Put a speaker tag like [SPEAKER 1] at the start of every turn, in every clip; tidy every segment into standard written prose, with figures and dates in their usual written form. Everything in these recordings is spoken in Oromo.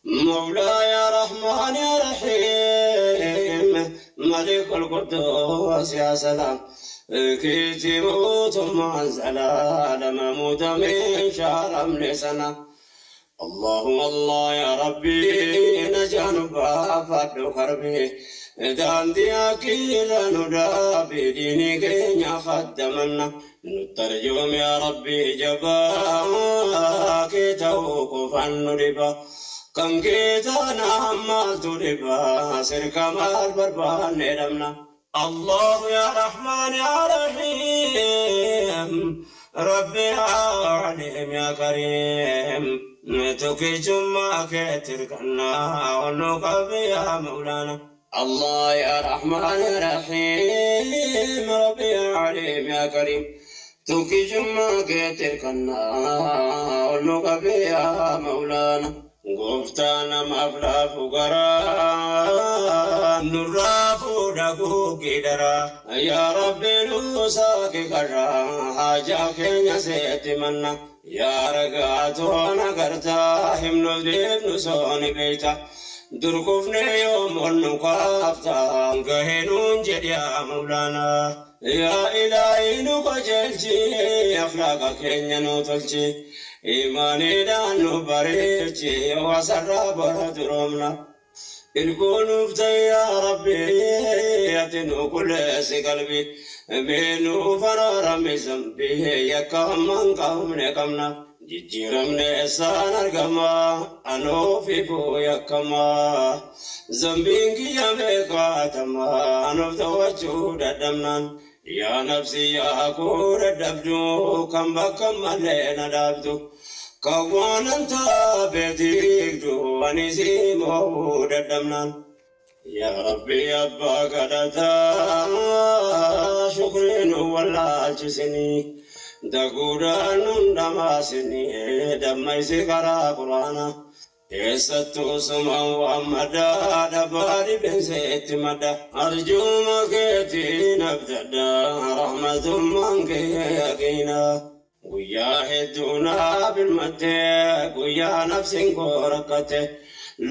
[SPEAKER 1] مولاي يا رحمن يا رحيم ملك القدوس يا سلام كيتي موت منزلا لما موت من شهر لسنة الله الله يا ربي نجان بافد كربي داندي أكيد ندابي ديني كينيا خدمنا نترجم يا ربي جبا كي توقف النربا كم كيتانا ما تربا سرك مال بربان ندمنا الله يا رحمن يا رحيم ربي يا عليم يا كريم نتوكي جمعك تركنا ونقب يا مولانا الله يا رحمن يا رحيم ربي يا عليم يا كريم توكي جمعك تركنا ونقب يا مولانا Gooftaa namaaf laafu garaa nurraa fuudha guugii daraa yaa Rabbi nuusaa kee karaa haajaa keenya seetti manna yaa ragaa toona gartaa himnuuf deemnu sooni beeyta durkufne yoom ol nu kaafta gahee nuun jedhi yaa Mawlaanaa yaa Ilaahii nu qajeelchi akhlaaqa keenya nu tolchi iimaaniidhaan nu bareechi wasarraa bara duroomna irkoo nuuf ta'i yaa Rabbi ati nu qulleessi qalbii mee nuuf araarami zambii yakka hammaan qabne qabna jijjiiramne eessaan argama anoo fiifuu yakkama zambiin kiyya meeqaatama anuuf tawachuu dadhabnaan yaa nafsi yaa koo dadhabdu kan bakka malee na dhaabdu kan waanan taabee diigdu ani si mo'uu dadhabnaan yaa Rabbi abbaa kadhataa shukrii nu wallaalchisinii daguudhaan nun dhamaasinii dammaysi karaa quraanaa keessattuu sumaan waammadhaa dhabaa dhibeensa itti madda arjuma keetiin abdadha rahmatummaan kee yaqiina guyyaa hedduu naa bilmatte guyyaa nafsiin koo rakkatte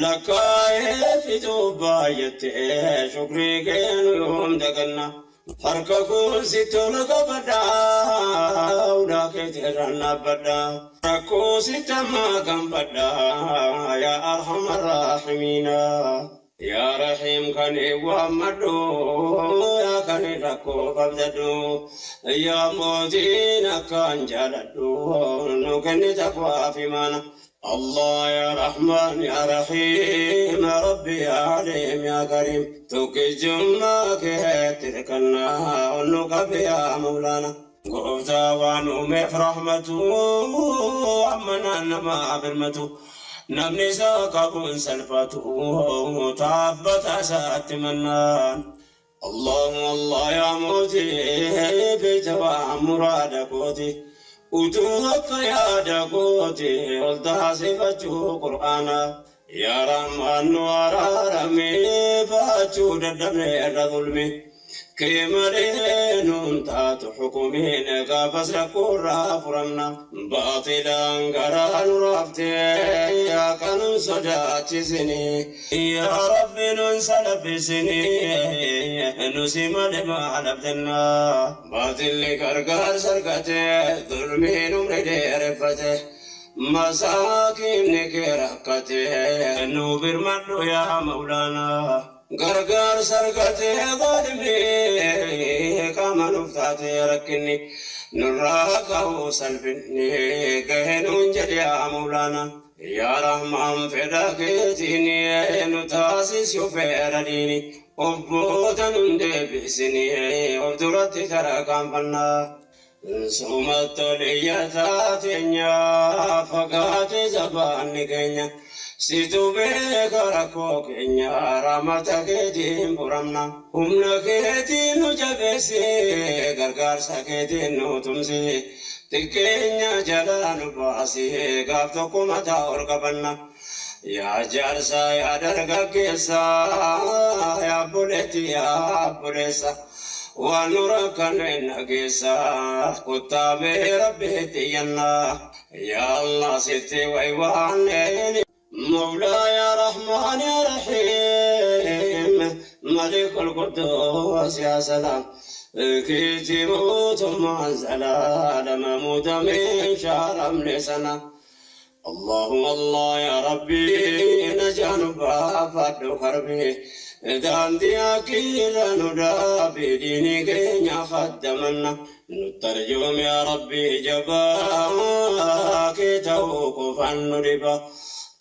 [SPEAKER 1] lakkaa'ee fixuuf baay'atte shukrii kee nu yoom daganna harka koo sitti ol qabadha ulaa keetii irraan dhaabbadha rakkoo sitti ammaa gaanfadha yaa arhamar raahimiina yaa rahiim kan waammadhu yaa kan rakkoo qabdadhu yaa mootiin akkaan jaaladhu nu kenni taqwaa fi imaana الله يا رحمن يا رحيم يا ربي يا عليم يا كريم توكي جمعك تركنا ونقب يا مولانا قفتا وانومي في رحمته أمنا نما برمته نمني ساقبون سلفته تابت أسات منان الله الله يا موتي بيت ومراد قوتي utuu akka yaada kooti ol taasifachuu qur'aana yaa Rahmaan nu araarami baachuu dadhabne irra zulmi kee malee nuun taatu xukumiin gaafas rakkoorraa furamna baatilaan garaa nu raaftee akka nun sodaachisini yaa Rabbi nun salphisini nusi malee maal abdanna baatilli gargaarsa argate zulmiin umri dheereffate masaakinni kee rakkate nu birmadhu yaa Mawlaanaa gargaarsa argate zaalimni qaama nuuf taate rakkinni nurraa ka'uu salphinni gahee nuun jedhe yaa Mawlaanaa yaa Rahmaan fedha keetiin nu taasisi fedha diini of booda nun deebisini of duratti tarkaanfannaa sumatti oliyyataa teenya fagaate zabaanni keenya situ beeka rakkoo keenya rahmata keetiin furamna humna keetiin nu jabeessi gargaarsa keetiin nu tumsi xiqqeenya jalaa nu baasi gaaf tokko mataa ol qabanna yaa jaarsa yaa dargaggeessa yaa obboleetti yaa obboleessa waan nu rakkanne nageessa kottaa mee Rabbiitti iyyannaa yaa Allah sitti waywaanne. مولاي يا رحمن يا رحيم ملك القدوس يا سلام كيتي موت ما زلال موت من شهر من سنة الله الله يا ربي نجان بافد كربي داندي أكيد ندابي ديني كينيا خدمنا نترجم يا ربي جباك توقف النربا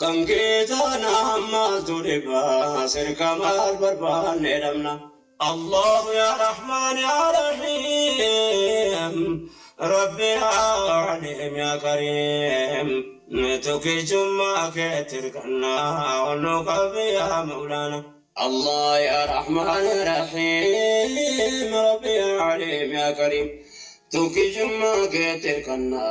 [SPEAKER 1] كم كيتانا ما تربا سرك مال بربان ندمنا الله يا رحمن يا رحيم ربي يا عليم يا كريم نتوكي جمعك تركنا ونقف يا مولانا الله يا رحمن يا رحيم ربي يا عليم يا كريم توكي جمعك تركنا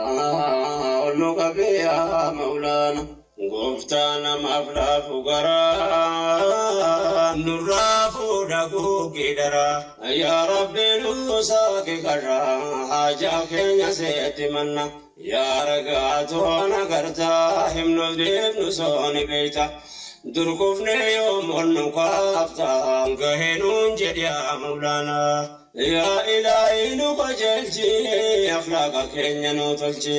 [SPEAKER 1] ونقف يا مولانا Gooftaan namaaf laafu garaa nurraa fuudha guugii daraa yaa Rabbi nuusaa kee karraa haajaa keenya seetti manna yaa ragaa toona gartaa himnu deemnu sooni beeyta durkufne yoom ol nu kaafta gahee nuun jedhi yaa Mawlaanaa yaa Ilaahii nu qajeelchi akhlaaqa keenya nu tolchi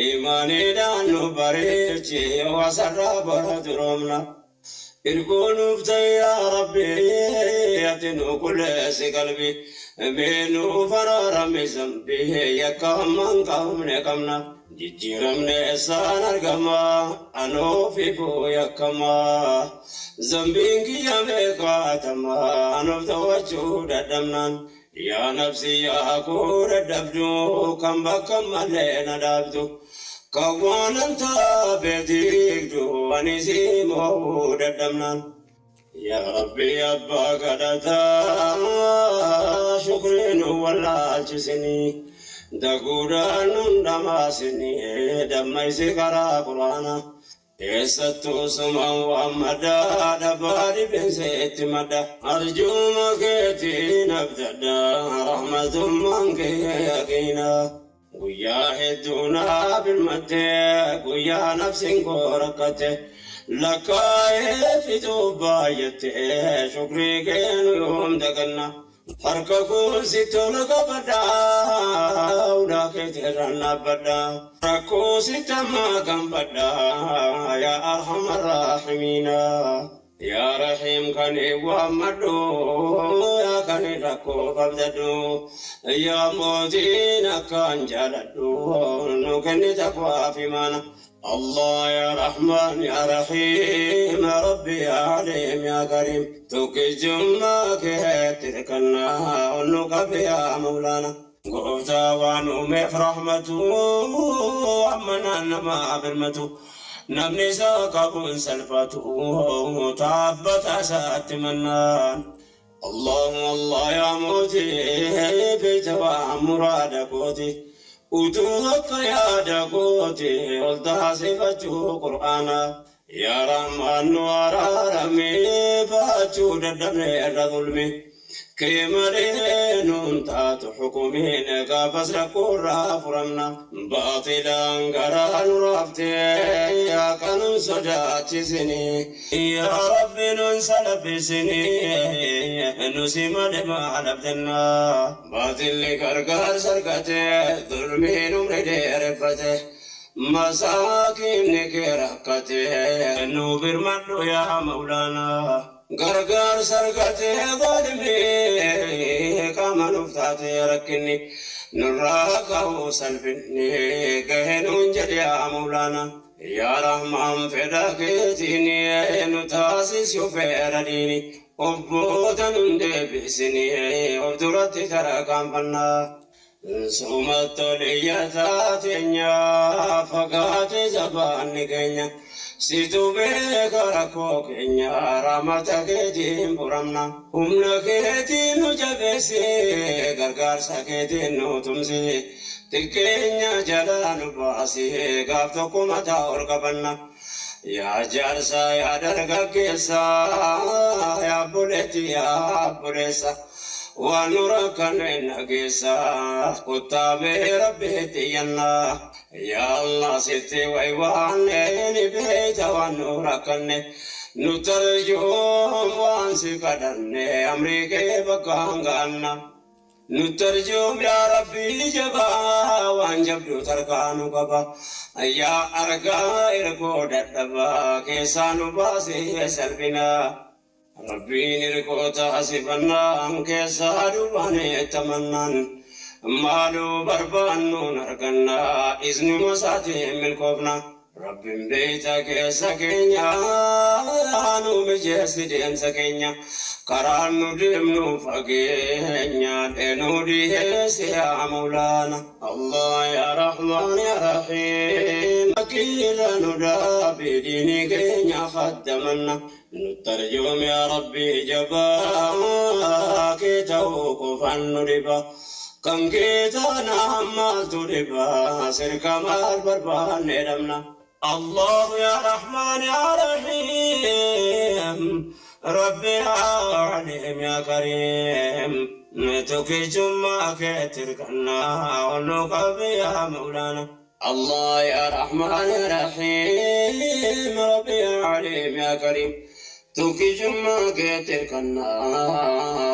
[SPEAKER 1] iimaaniidhaan nu bareechi wasarraa bara duroomna irkoo nuuf ta'i yaa Rabbi ati nu qulleessi qalbii mee nuuf araarami zambii yakka hammaan qabne qabna jijjiiramne eessaan argama anoo fiifuu yakkama zambiin kiyya meeqaatama anuuf tawachuu dadhabnaan yaa nafsi yaa koo dadhabdu kan bakka malee na dhaabdu kan waanan taabee diigdu ani si mo'uu dadhabnaan yaa Rabbi abbaa kadhataa shukrii nu wallaalchisinii daguudhaan nun dhamaasinii dammaysi karaa quraana eessattuu sumaan waan maddaa dhabaa dhibeensa itti madda arjuma keetiin abdadda rahmatummaan kee yaqiina guyyaa hedduu naa birmattee guyyaa nafsiin koo rakkate lakkaa'ee fixuu baay'attee shukrii keenu yoom daganna harka koo sitti ol qabadha ulaa keetirraan dhaabbadha rakkoo sitti ammaa ganfadha yaa arhamar raahimiina yaa rahiim kan waammadhu yaa kan rakkoo qabdadhu yaa mootiin akkaan jaaladhu nu kenni taqwaa fi imaana الله يا رحمن يا رحيم يا ربي يا عليم يا كريم توكي جمعك تركنا ونقف يا مولانا قفتا وانومي في رحمته أمنا نما برمته نمني ساقب سلفته تابت أسات منان الله الله يا موتي بيت ومراد قوتي utuu akka yaada kooti ol taasifachuu qur'aana yaa rahmaan nu araarame baachuu dadhabne irra zulmi kee malee nuun taatu xukumiin gaafas rakkoorraa furamna baatilaan garaa nu raaftee akka nun sodaachisini yaa rabbi nun salphisini nusi malee maal abdanna baatilli gargaarsa argate zulmiin umri dheereffate masaakinni kee rakkate nu birmadhu yaa mawlaanaa gargaarsa argate zaalimni qaama nuuf taate rakkinni nurraa ka'uu salphinni gahee nuun jedhe yaa mawlaana yaa rahmaan fedha keetiin nu taasisuu fedha diini obboota nun deebisini of duratti tarkaanfannaa sumatti ol iyyataa teenya fagaate jabaanni keenya situ beeka rakkoo keenya rahmata keetiin furamna humna keetiin nu jabeessi gargaarsa keetiin nu tumsi xiqqeenya jalaa nu baasi gaaf tokko mataa ol qabanna yaa jaarsa yaa dargaggeessa yaa obboleetti yaa obboleessa waan nu rakkanne nageessa kottaa mee rabbiitti iyyannaa Yaa Allah sitti waywaanne ni beeyta waan nu rakkanne. Nu tarjuun waan si kadhanne amrii kee bakkaan ga'anna. Nu tarjuun yaa Rabbii jabaa waan jabdu tarkaa nu qaba. Yaa argaa ergoo dadhabaa keessaa nu baasee salphinaa. Rabbiin ergoo taasifannaan keessaa duwwaanee tamannaan. Maaluu barbaannuun argannaa iznuma isaatiin milkoofna. Rabbiin beeyta keessa keenya nu mijeessi deemsa keenya. Karaan nu deemnu fageenya dheenuu dhiyeessi yaa Mawlaana. Allah yaa Rahmaan yaa Rahiim. Akiila nu dhaabi diinii keenya khaddamanna. Nu tarjuum yaa Rabbi jabaa kee ta'uu qofaan nu dhiba. Kan kee taanaan maaltu dhiba sirka maal barbaanne dhabna. الله يا رحمن يا رحيم ربي يا عليم يا كريم نتوكي جمعك تركنا ونقب يا مولانا. الله يا رحمن يا رحيم ربي يا عليم يا كريم توكي جمعك تركنا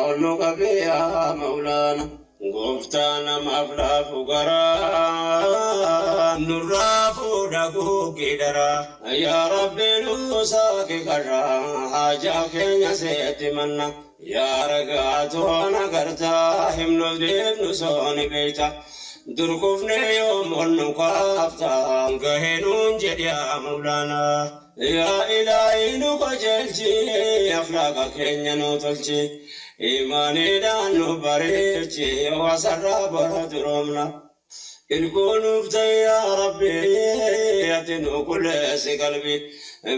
[SPEAKER 1] ونقب يا مولانا. Gooftaan namaaf laafu garaa nurraa fuudha guugii daraa. Yaa Rabbi nuusaa kee karraa haajaa keenya seetti manna. Yaa ragaa toona gartaa himnu deemnu sooni beeyta. Durkufne yoom ol nu kaafta gahee nuun jedhi yaa Mawlaanaa. Yaa Ilaahii nu qajeelchi akhlaaqa keenya nu tolchi. Imaaniidhaan nu bareechi wasarraa bara duroomna. Ilkoo nuuf ta'i yaa Rabbi ati nu qulleessi qalbi.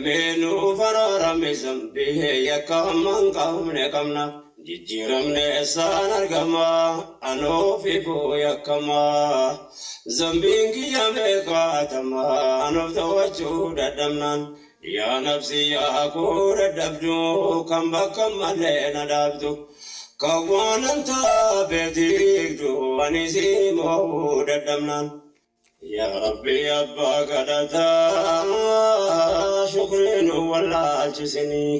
[SPEAKER 1] Mee nuuf araarami zambii yakka hammaan qabne qabna. Jijjiiramne eessaan argama anoof ifuu yakkama. Zambiin kiyya meeqaatama anuuf to'achuu dadhabnaan. Yaa nafsi yaa koo dadhabdu kan bakka malee na dhaabdu. Kan waanan taabee diigdu ani si mo'uu dadhabnaan. Yaa Rabbi abbaa kadhataa shukrii nu wallaalchisinii.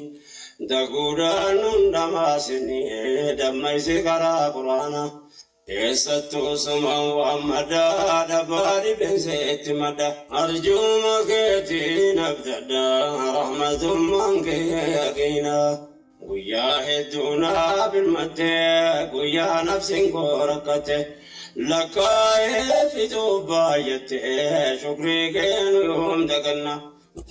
[SPEAKER 1] Daguudhaan nun dhamaasinii dammaysi karaa Quraanaa. Keessattuu sumaan waan maddaa dhabaa dhibeensa itti madda. Arjuma keetiin abdadha rahmatummaan kee yaqiina. Guyyaa hedduu naa birmattee guyyaa nafsiin koo rakkate. Lakkaa'ee fixuu baay'attee shukrii kee nu yoom daganna.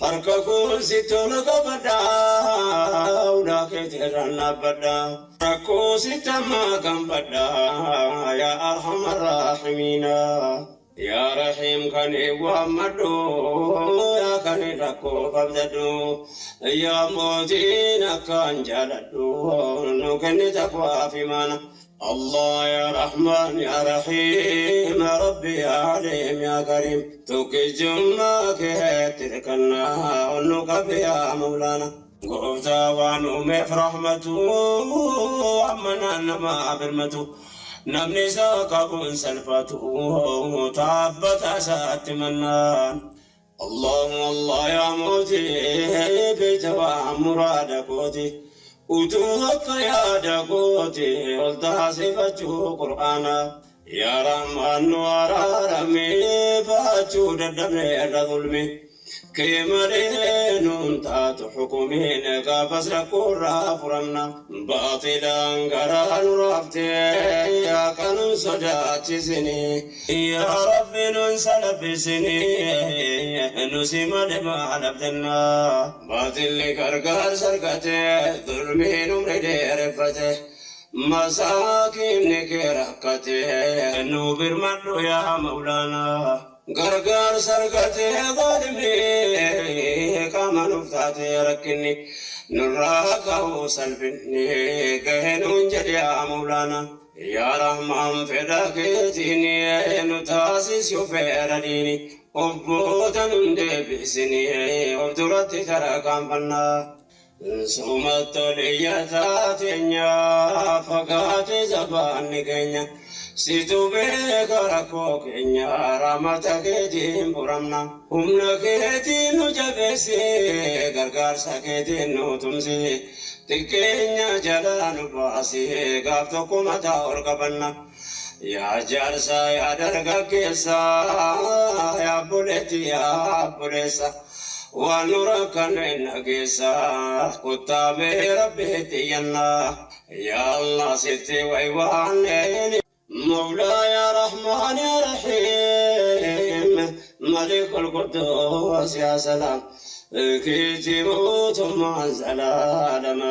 [SPEAKER 1] Harka koo si tola qabadhaa ulaa keetirraan dhaabbadhaa. Rakkoo sitti ammaa gaanfadhaa yaa arhamar raahimiina. Yaa Rahiim kan waammadhu yaa kan rakkoo qabdadhu. Yaa mootiin akkaan jaaladhu nu kenni taqwaa fi imaana. الله يا رحمن يا رحيم يا ربي يا عليم يا كريم توكي جمعك تركنا ونقف يا مولانا. قفتا ونومي في رحمته أمنا نما برمته نمني ساقب سلفته تابت أسات منان. الله الله يا موتي بيت ومراد قوتي utuu akka yaada kooti ol taasifachuu Qur'aana. Yaa Rahmaan nu araaramee baachuu dadhabne irra zulmi. Kee malee nuun taatu xukumiin gaafas rakkoorraa furamna. Baatilaan garaa nu raaftee yaa kanuun sodaachisini. Yaa Rabbi nuun salphisini nu si malee maal abdanna. Baatilli gargaarsa argatee zulmiin umri dheereffate. Masaakinni kee rakkatee nu birmadhu yaa Mawlaanaa. Gargaarsa argatee zaalimni qaama nuuf taatee rakkinni. Nurraa ka'uu salphinni gahee nuun jedhi yaa Mawlaanaa. Yaa Rahmaan fedha keetiin nu taasisi fedha diini. Obboota nun deebisini of duratti tarkaanfannaa. Sumatti ol iyyataa teenya fagaatee jabaanni keenya. Situ beeka rakkoo keenya rahmata keetiin furamna. Humna keetiin nu jabeessi, gargaarsa keetiin nu tumsi. Xiqqeenya jalaa nu baasi, gaaf tokko mataa ol qabanna. Yaa jaarsa, yaa dargaggeessa, yaa obboleetti, yaa obboleessa. Waan nu rakkanne dhageessa, kottaa mee Rabbiitti iyyannaa. Yaa Allah, sitti waywaannee. مولاي يا رحمن يا رحيم، ملك القدوس يا سلام، كتبت منزلا لم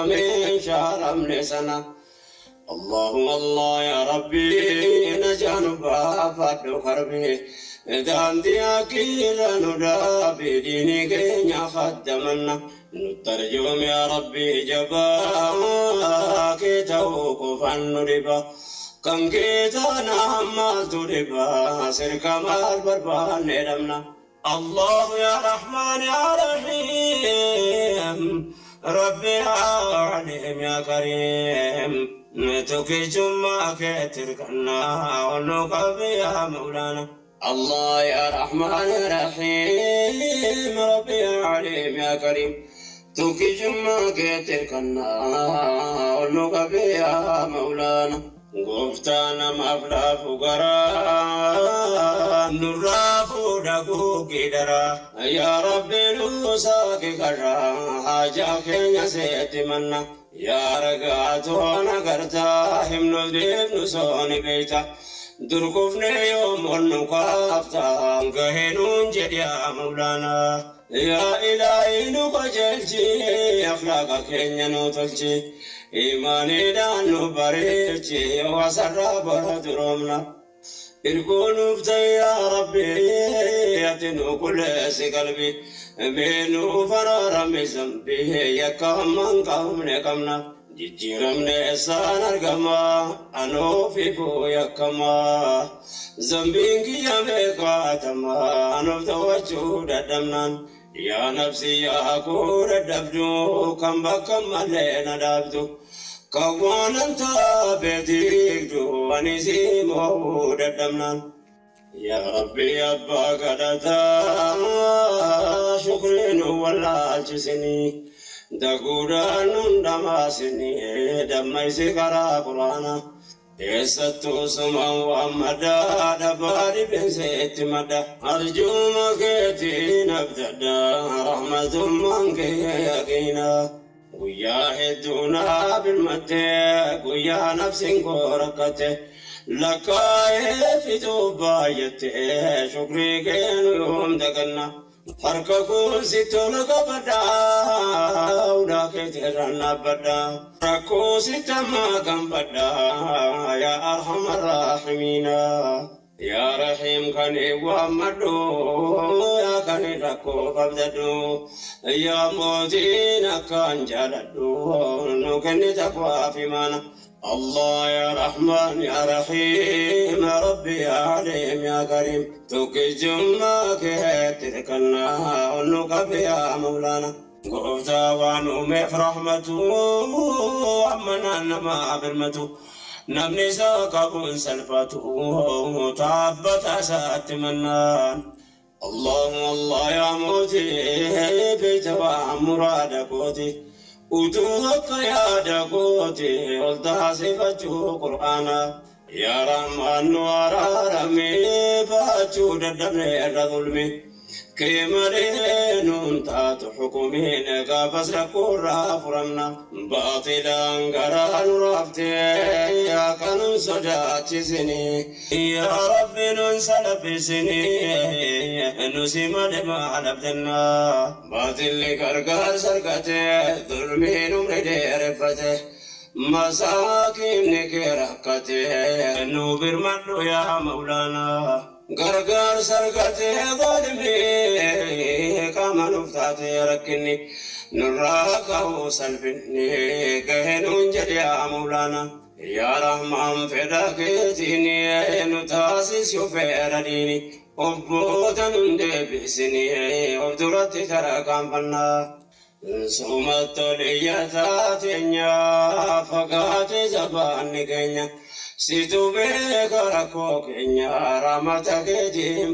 [SPEAKER 1] من شهر من سنة. الله الله يا ربي، نجان بافد كربي داندي أكيد ندابي ديني كينيا خدمنا نترجم يا ربي جبا كتوقفا نربا kan keetaana maaltu dhiba, sirka maal barbaanne dhabna. الله يا رحمن يا رحيم، ربي يا عليم يا كريم، نتوكي جمعك تركنا ونقف يا مولانا. الله يا رحمن يا رحيم، ربي يا عليم يا كريم، توكي جمعك تركنا ونقف يا مولانا. Gooftaa namaaf laafu garaa, nurraa fuudha guugii daraa. Yaa Rabbi, nuusaa karaa haajaa keenya seetti manna. Yaa ragaatoo nagartaa, himnu deemnu sooni beeyta. Durkufne yoom ol nu kaafta, gahee nuun jedhi yaa Mawlaanaa. Yaa Ilaahii, nu qajeelchi, akhlaaqa keenya nu tolchi. Imaaniidhaan nu bareechi, wasarraa bara duroomna. Irkoo nuuf ta'e yaa Rabbi, ati nu qulleessi qalbi. Mee nuuf araarami zambii, yakka hammaan qabne qabna. Jijjiiramne isaan argama, anoofiifuu yakkama. Zambiin kiyya meeqaatama, anuuf ta'achuu dadhabnaan. Yaa nafsi yaa koo dadhabdu, kan bakka malee na dhaabdu. Kan waanan taabee diigdu, ani si mo'uu dadhabnaan. Yaa Rabbi, abbaa kadhataa, shukrii nu wallaalchisinii. Daguudhaan nun dhamaasinii, dammaysi karaa Quraanaa. Eessattuu sumaan waammadhaa, dhabaa dhibeensa itti madda. Arjuma keetiin abdadha, rahmatummaan kee yaqiina. Guyyaa hedduu naa birmattee, guyyaa nafsiin koo rakkate. Lakkaa'ee fixuuf baay'attee, shukrii kee nu yoom daganna. Harka kun si tola qabadhaa, ulaa keetirraan dhaabbadhaa. Rakkoo sitti ammaa ganfadhaa, yaa arhamar raahimiina. Yaa Rahiim kan waammadhu, yaa kan rakkoo qabdadhu. Yaa mootiin akkaan jaaladhu, nu kenni taqwaa fi maana. الله يا رحمن يا رحيم، يا ربي يا عليم يا كريم، توكي جمعك تركنا ونقف يا مولانا. Gooftaa waan uumeef rahmatu, ammanaan nama birmatu, namni isaa qabuun salphatu, taabbata isaatti mannaan. الله الله يا mootii, beeyta waan muraada kooti. Utuu akka yaada kooti ol taasifachuu Qur'aana. Yaa Rahmaan, nu araaramee, baachuu dadhabne irra zulmi. Kee malee nuun taatu xukumiin, gaafas rakkoorraa furamna. Baatilaan garaa nu raaftee, akka nun sodaachisini. Yaa Rabbi, nun salphisini, nu si malee maal abdanna. Baatilli gargaarsa argate, zulmiin umri dheereffate. Masaakinni kee rakkate, nu birmadhu yaa Mawlaanaa. Gargaarsa argate zaalimni, qaama nuuf taate rakkinni. Nurraa ka'uu salphinni, gahee nuun jedhe yaa Mawlaanaa. Yaa Rahmaan, fedha keetiin nu taasisi fedha diini. Obboota nun deebisini, of duratti tarkaanfannaa. Sumatti oliyyataa teenya, fagaate zabaanni keenya. Situ beeka rakkoo keenya rahmata keetiin.